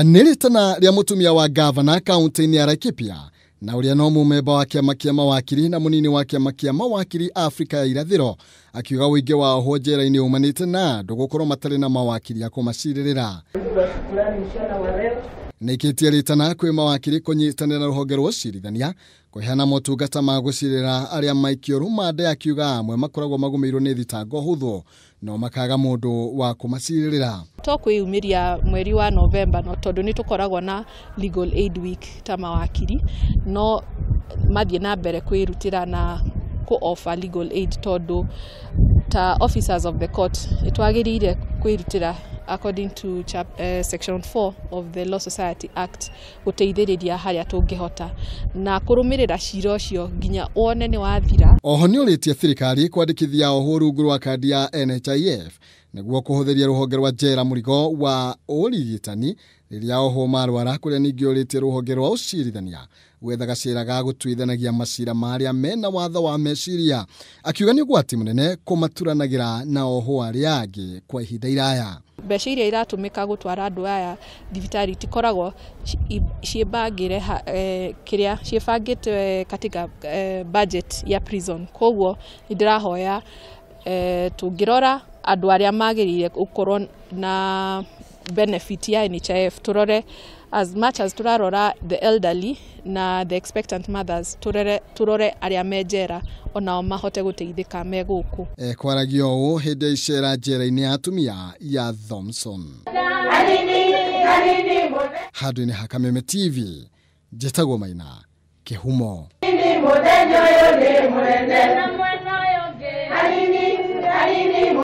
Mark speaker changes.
Speaker 1: Nĩ rĩtana rĩa mũtumia wa gavana kaunti-inĩ ya Laikipia na ũrĩa no mũmemba wa kĩama kĩa mawakiri na mũnini wa kĩama kĩa mawakiri Afrika ya irathĩro akiuga ũingĩ wa ohwo njera-inĩ umanĩte na andũ gũkorwo matarĩ na mawakiri a kũmacirĩrĩra. Nĩikĩtie rĩtana kwĩ mawakiri kũnyitanĩra na rũhonge rwa ũcirithania kũheana motungata ma gũcirĩra arĩa maikio rũmande, akiuga amwe makoragwo magũmĩirwo nĩ thitango hũthũ no makaga mũndũ wa kũmacirĩrĩra.
Speaker 2: To kwĩyumĩria mweri wa November no tondũ nĩ tũkoragwo na Legal Aid Week ta mawakiri, no mathiĩ na mbere kwĩrutĩra na kũ offer legal aid tondũ ta officers of the court nĩ twagĩrĩire kwĩrutĩra according to section 4 of the Law Society Act gũteithĩrĩria harĩa tũngĩhota na kũrũmĩrĩra cira ũcio nginya wone nĩ wathira.
Speaker 1: Oho nĩ ũrĩtie thirikari kwandĩkithia ohwo rungu rwa kandi ya NHIF nĩguo kũhũthĩria rũhonge rwa njera mũrigo wa ũrigitani rĩrĩa ohwo marwara, kũrĩa ningĩ ũrĩtie rũhonge rwa ũcirithania gwetha gacĩra ga gũtuithanagia macira ma arĩa mena watho wa meciria, akiuga nĩ ũgwati mũnene kũmaturanagĩra na ohwo arĩa angĩ kwa ihinda iraya.
Speaker 2: Mbeca iria iratũmĩka gũtwara andũ aya thibitarĩ itikoragwo ciĩbangĩre kĩrĩa ciĩbangĩte katika budget ya prison. Koguo nĩ ndĩrahoya tũngĩrora andũ arĩa magĩrĩire gũkorwo na benefit ya NHIF, tũrore as much as tũrarora the elderly na the expectant mothers, tũrore arĩa me njera onao mahote gũteithĩka me gũkũ.
Speaker 1: Ekwaragio ũũ hĩndĩ ya icera njera-inĩ ya atumia ya Thompson. Handũ-inĩ ha Kameme TV, njĩtagwo Maina Kĩhumo.
Speaker 3: Mũthenya ũyũ nĩ mũnene.